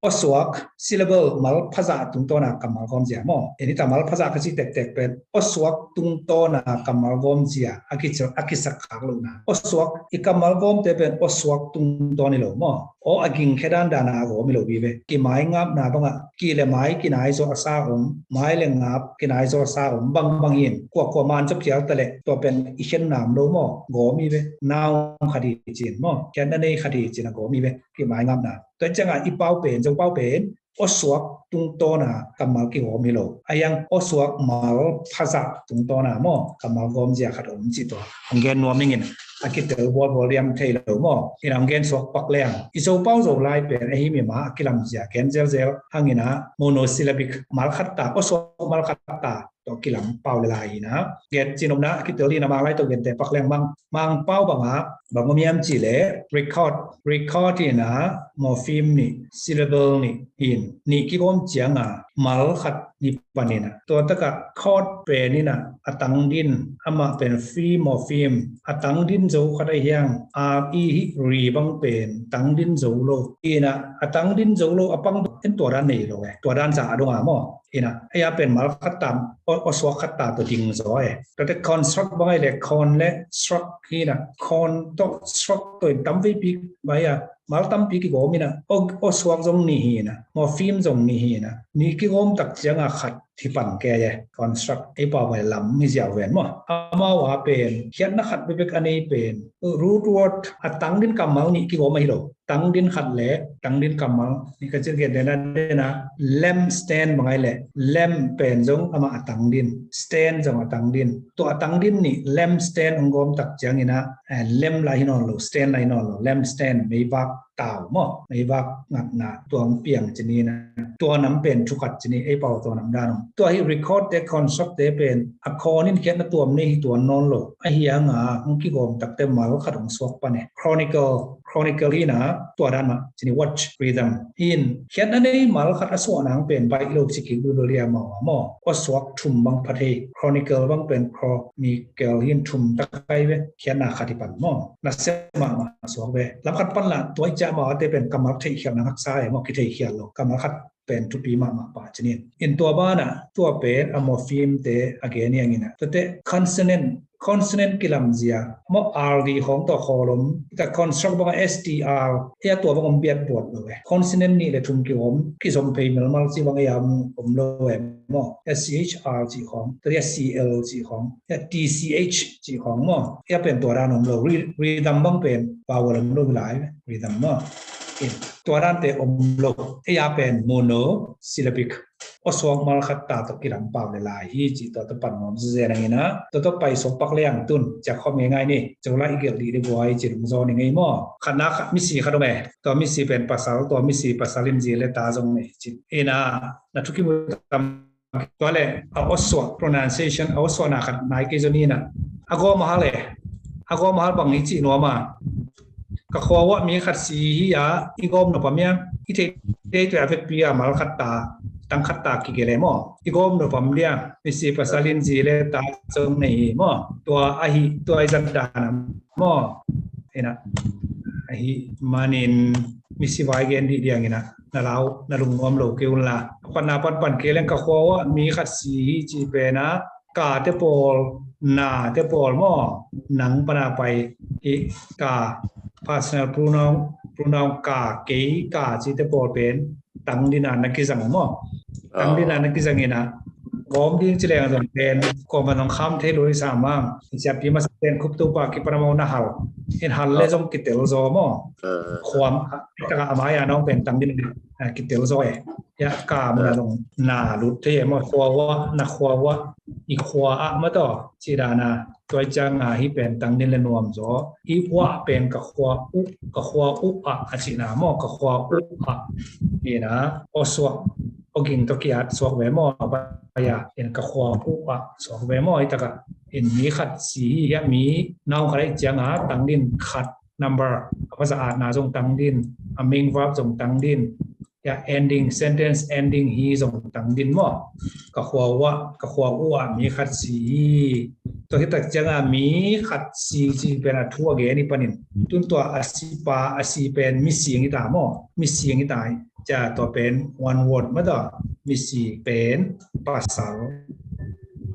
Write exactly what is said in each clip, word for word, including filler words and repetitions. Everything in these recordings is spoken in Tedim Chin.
awsuak, syllable, mal phazah tungtawna kammal gawmzia maw. En hita, mal phazah ka cih tektek pen awsuak tungtawna kammal gawmzia a kisak khak lohna. Awsuak, i kammal gawmte pen awsuak tungtawn hi lo maw. Aw a gingkhia dandana a gawm hi lo hi ve. Kimaingapna bangah ki le mai kinai zawh a sa om, mai le ngap kinai zawh a sa om bangbang hi in, kuakua man zawh phial ta leh tua pen i khenna om lo maw, gawm hi ve. Noun khat hi cin maw, khenna nei khat hi cin a gawm hi ve. Kimaingapna. Tua ciangah i pau pen, Zo pau pen awsuak tungtawna kammal kigawm hi lo. A hiang awsuak mal phazah tungtawna maw kammal gawmzia khat om cih tua hong gen nuam ning in, a kitel bualbual liam thei lo maw. In hong gen suak pak leng, i Zo pau Zolai pen ahi mima a kilamzia gen zelzel hang in ah, monosyllabic, mal khat ta, awsuak mal khat ta tawh kilam pau le lai hi in ah, gen cih nopna a kitel hi in ah, Manglai tawh gente pak leng, Mang, Mang pau bangah bang om hiam cih leh record, record hi in ah, morpheme nih, syllable nih hi in, nih kigawm ciangah mal khat hi pan in ah, tua takah chord pen in ah a tangdin, amah pen free morpheme, a tangdin zo khat a hiang, R E hi, ri bang pen tangdin zo lo hi in ah, a tangdin zo lo a pang en tua dan nei lo e, tua dan zah a dong a maw. In ah, ei a pen mal khat ta, aw, awsuak khat ta tawh ding zaw e. Tuate construct bang ahi leh, con le struct hi in ah, con tawh struct tawh in tam veipi bang hi a, mal tampi kigawm in ah, aw, awsuak zong nih hi in ah, morpheme zong nih hi in ah, nih kigawm tak ciangah khat hi pan kei e. Construct ei pau pen lam hi ziau ven maw. Amau a pen khiatna khat bekbek a nei pen root word, a tangdin kammal nih kigawm ahi lo. Tangdin khat le tangdin kammal nih ka cih gen dena dena, lamp stand bang ahi leh, lamp pen zong amah a tangdin, stand zong a tangdin. Tua a tangdin nih lamp stand hong gawm tak ciangin ah, eh, lamp lah hi nawn lo, stand lah hi nawn lo, lamp stand, meivak tau maw, meivak ngatna, tua hong piang ci ni in ah, tua nam pen thu khat ci ni, ei pau tua nam dan om. Tua hi record te, construct te pen a con in khiatna tuam nei hi tuan nawn lo. A hiang a hong kigawm takte mal khat hong suak pan e. Chronicle, chronicle hi in ah, tua dan mah ci ni, watch, rhythm. In khiatna nei mal khat a suah nang pen baih lo ci kik lulul hi a, amau a maw. Awsuak thum bang pha thei, chronicle bang pen chronicle hi in, thum tak ahi ve, khiatna khat hi pan maw. Nasia mahmah suak ve. Lam khat pan lah tua i ciah amau a te pen kammal theihkhialhna haksa e maw, kitheihkhial lo. Kammal khat pen thupi mahmah pah ci ni in. In tua banah tua pen a morpheme te a gen hi hang in ah, tuate consonant, consonant kilamzia maw, R D khawng tawh khawl om. Tua construct bangah S T R, ei a tua bang om biat buat lo e. Consonant nih le thum kigawm, kizom phei melmal ci bang ei a om, om lo e maw. S C H R cih khawng, tua S C L cih khawng, T C H cih khawng maw. Ei a pen tua dan om lo. Rhythm bang pen vowel om lo hi lai, rhythm maw. Tua dante om lo. Ei a pen monosyllabic, awsuak mal khat ta tawh kilam pau le lai hi cih tua tawh pan nuam zezen hang in ah, tua tawh pai suak pak leng tun ciah khawm ngeingai ni. Zolai i gelh dih dih buai cih lungzaw ni ngei maw. Khatna khat, misi khat om e. Tua misi pen pasal, tua misi pasal in zi le ta zong nei cih. In ah, na thu kimu tam Tua le a awsuah, pronunciation, a awsuahna khat nai kei zaw ni in ah. A gawm a hal e. A gawm a hal bang i cih nuam a, ka khua uah mi khat si hi a, i gawm nop a miang, i thei thei tua a vekpi a mal khat ta, tang khat ta kigelh e maw. I gawm nop a miang, misi pasal in zi le ta zong nei hi maw. Tua ahi, tua i zat dan a maw. Ina, ahi manin misi vai gen dih diang ina, na lau, na lungnuam lo kei un la. Panna panpan kei leng ka khua uah mi khat si hi ci pen a, ka te pawl, na te pawl maw, nang pana pai hi ka, personal pronoun, pronoun ka, kei ka ci te pawl pen tang dina na kizang maw. Tang dina na kizang ina, gawm ding ci leng zong pen kawm van zong kham thei lo i sa mang. Siapi masa pen khup tu pa kipan a maw na hal. In hal le zong kitel zaw maw. Khuam taka a mai a nong pen tang dina kitel zaw e. Ya ka muna zong na lut thei e maw. Khua uah, na khua uah, i khua ah maw taw ci dana. Tua i ciang a hi pen tang din le nuam zaw. I uah pen ka khua uh, ka khua uh ah a cihna maw, ka khua uh ah. Ina, aw suak, aw ging tawh ki-at suak ve maw, a bai a, in ka khua uh ah suak ve maw, hi takah. In mi khat si hi, hiah mi nau khat a i ciang a, tang din khat, number, a pasa atna zong tang din, a main verb zong tang din, ya ending, sentence ending hi zong tang din maw. Ka khua uah, ka khua uah mi khat si hi. Tua hi tak ciang a mi khat si ci pen a thu a gen hi panin. Tun tua a si pa, a si pen mi sing hi ta maw. Mi sing hi ta hi. Cia tua pen one word mah tawh, misi pen pasal.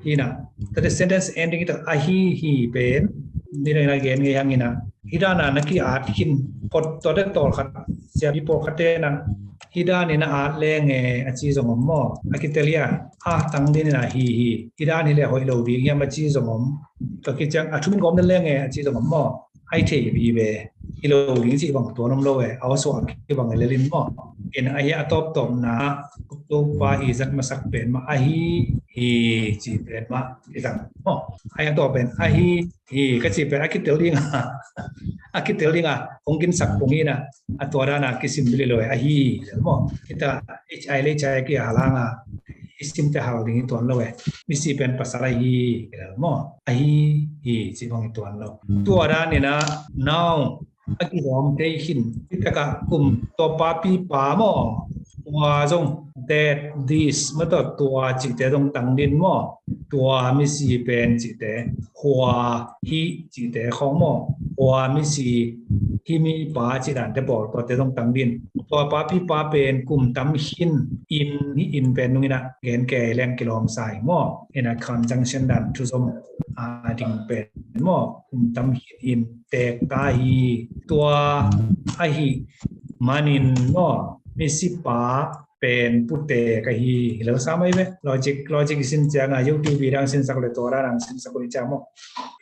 Hi na, tate sentence ending ita ahi hi pen, ni dang ina gen ngei hang ina. Hi dana na ki-at khin, pot tua te tawlkhat, siapi pawlkhat te na, hi dan ina at lenge a ci zong om maw. A kitel ia, a tang din ina hi hi. Hi dan hi le hoih lo ding hiam a ci zong om. Tua kiciang a thumin gawm den lenge a ci zong om maw. Ai thei vive. Hi lo ding cih bang tuan om lo e. A awsuah kibang e lelin maw. In ahi a tawptawpna, Topa i zat masak pen mah ahi hi cih pen mah i zang maw. Ahi a tawp pen ahi hi ka cih pen a kitel dinga, a kitel dinga hong kinsak pong hi na. A tua dana kisim bili lo e ahi maw. Kita H I le H I a kihalanga i simte hal ding hi tuan lo e. Misi pen pasal ahi maw. Ahi hi cih bang hi tuan lo. Tua dan ina now a kizawm thei khin. Hi takah kum tua papi pa maw. Tua zong that, this mah tawh tua cihte zong tang din maw. Tua misi pen cihte, hua, hih cihte khawng maw. Hua misi, hih mi pa cih dante pawl tuate zong tang din. Tua papi pa pen kum tam khin, in, hih in pen nung ina gen kei leng kilawm sa hi maw. Ina conjunction dan thuzom a ding pen maw. Kum tam khin in teek ta hi. Tua ahi manin maw, misi pa pen puteek ahi hi lo sa mai ve. Logic, logic i sin cianga YouTube i dang sinsak le tua dang sinsak uh hi ciang maw.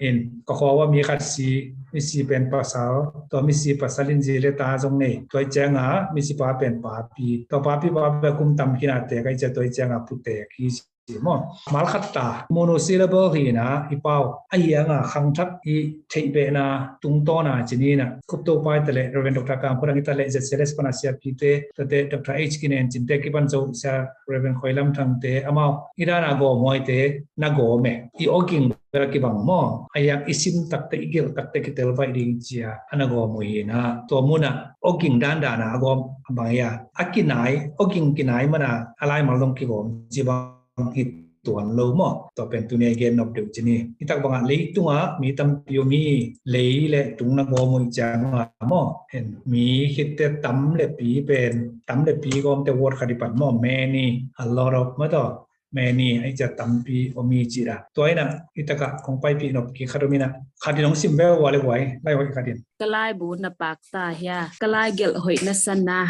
In ka khua ua mi khat si, misi pen pasal, tua misi pasal in zi le ta zong nei. Tua i cianga misi pa pen papi, tua papi pa pen kum tam khin a teek a i cia tua i cianga puteek hi ci maw. Malkhat ta, monosyllable hi na i pau. A hianga khangthak i theihbehna tungtawna ci ni na. Kup Topa i ta le, Reverend Doctor Kang Phu Dang i ta le, Z C L S pana siapite, tate Doctor H Kinen Cinte kipan zo sia Reverend Khoi Lam Thangte, amau i dana gawm huaite na gawm e. I awging bel a kibang maw. A hiang i sim takte, i gelh takte kitel vaih ding cia a na gawm uh hi na. Tua muna awging dandana a gawm a bang hia. A kinai, awging kinai mana a laimal dong kigawm ci bang hi tuan lo maw. Tua pen tuni a i gen nop deuh ci ni. Hi tak bangah leitungah mi tampi om hi, lei le tung na gawm uh i cianga maw. Hen mi khitte tam le pi pen, tam le pi gawmte word khat i pan maw. Many, a lot of mah tawh. Many, a i cia tampi om hi ci da. Tua ina, hi takah kong paipih nop kik khat om ina. Khat in hong sim veu ua le guai, lai hoih khat in. Ka laibu na pak ta hia, ka lai gelh hoih na sa na.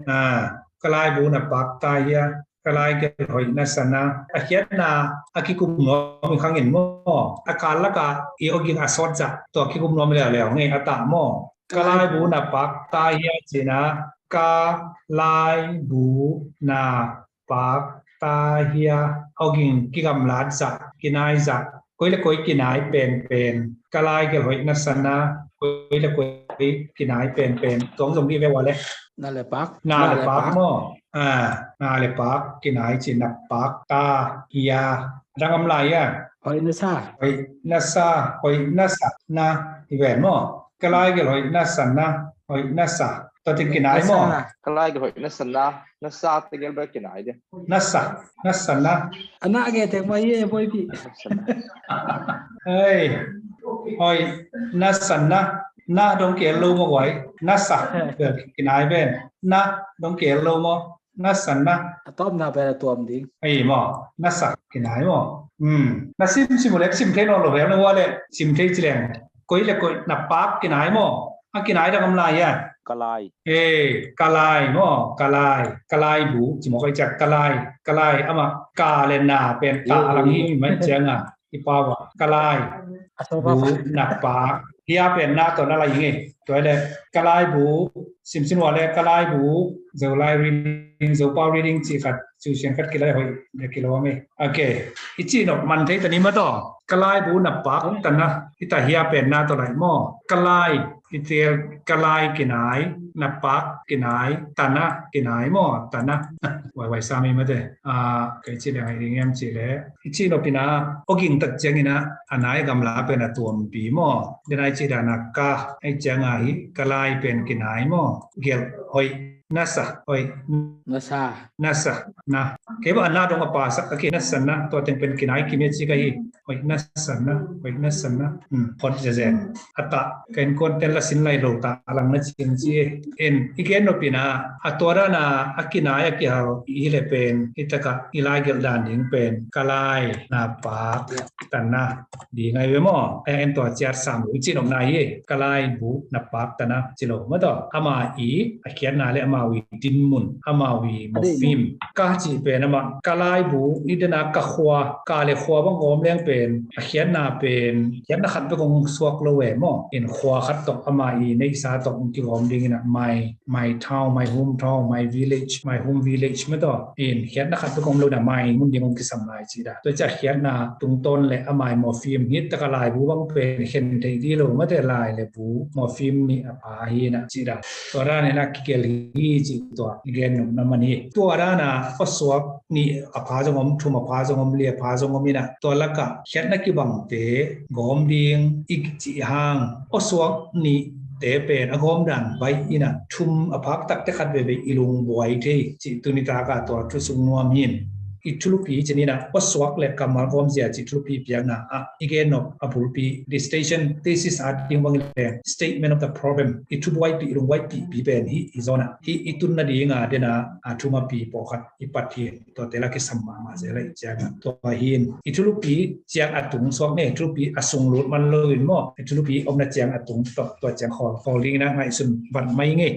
Ah, ka laibu na pak ta hia, ka lai gelh hoih na sa na. A khiatna a kikum nuam i khangin maw. A kal laka i awging a sawt zah tua kikum nuam leuleu ngei a tah maw. Ka laibu na pak ta hia cina, ka laibu na pak ta hia, awging kigamlat zah, kinai zah, koi le koi kinai penpen, ka lai gelh hoih na sa na, koi le koi kinai penpen, tuang zong di ve ua le. Na le pak. Na le pak maw. Ah, na le pak, kinai ci na pak ta hia. Dang om lai a. Hoih na sa. Hoih na sa, hoih na sa, na hi ven maw. Ka lai gelh hoih na sa na, hoih na sa. Tua teng kinai maw. Ka lai gelh hoih na sa na. Na sa te gel bel kinai de. Na sa, na sa na. A na nge tek mai e boy pi. Hei, hoih na sa na. Na dong kel lo maw guai. Na sa bel kinai ben. Na dong kel lo maw. Na sa na. A tawpna pen a tuam ding. Hei maw. Na sa kinai maw. Hmm. Na sim sim uh lek sim thei nawn lo bel na hua le sim thei ci leng. Koi le koi na pak kinai maw. A kinai dang om lai a. Ka lai. Eh, ka lai maw, ka lai, ka laibu, ci maw ka i ciak ka lai, ka lai, amah ka le na pen ka a lang hi mai cianga, i pau a, ka lai. A so bu pa. Na pak, hia pen na tawh na lai ngei, tua le, ka laibu, simsin ua le, ka laibu, Zo lai reading, Zo pau reading ci khat, Cu sian khat kilai hoih le kilawm e. Ok. I cih nop man thei ta ni maw taw. Ka laibu na pak ta na. I ta hia pen na tawh lai maw. Ka lai, i tel ka lai kinai, na pak kinai, ta na kinai maw, ta na. Waiwai sa mi mate. Ah, ka i cih le ngai ding hiam cih le. I cih nop ina, awging tak ciangina, a nai gamla pen a tuampi maw. Denai cih dana ka, ai cianga hi, ka lai pen kinai maw. Gelh hoih. Nasa, hoih. Nasa. Nasa, na. Kei bang a na dong a pasak, a ki nasa na, tua teng pen kinai kim e ci ka hi. Hoih nasa na, hoih nasa na. Hmm, hot zezen. A ta, Ka innkuante'n la sin lai lo ta a lang na cing ci. En, i gen nop in ah, a tua dan a, a kinai a kihau i hi le pen, i tak a i lai gelh dan ding pen, ka lai na pak ta na ding ai ve maw. Ai en tua ciat sam lo i ci nop na hi, ka laibu na pak ta na ci lo maw taw. Ama i a khiatna le amau i dinmun, amau i morpheme. Ka cih pen amah, ka laibu i dan a ka khua, ka le khua bang gawm leng pen, a khiatna pen, khiatna khat bek hong suak lo e maw. In khua khat tawh ama i neihsa tawh hong kigawm ding in ah, my, my town, my hometown, my village, my home village maw taw. In khiatna khat bek hong lo in ah, my mun ding hong kisam lai ci dan. Tua ciah khiatna tungtawn le amah i morpheme hi tak a laibu bang pen khen thei ding lo maw te, lai le bu morpheme nih a pha hi in ah ci dan. Tua dan in ah kigelh hi ci tua i gen nop na man hi. Tua dan a awsuak nih a pha zong om, thum a pha zong om, li a pha zong om in ah, tua lak ah khiatna kibangte gawm ding i cih hang, awsuak nihte pen a gawm dan baih in ah, thum a phak takte khat veve i lungbuai thei cih tuni tak a tua thu sung nuam hi in. I thulupi ci ni in ah, awsuak le kammal gawmzia cih thulupi piakna ah i gen nop a bulpi, dissertation thesis a ding bang i leng, statement of the problem, i thubuaipih, i lungbuaipihpi pen hih i zawn ah, hih i tun nading a den a, a thumapi pawlkhat i pat hi in. Tuate la kisam mahmah zel a i ciang ah, tua hi in. I thulupi ciang a tung suak ne, thulupi a sung lut man lo in maw, i thulupi omna ciang a tung tawh, tua ciang khawl, khawl ding in ah ngaihsun vat mai ngei.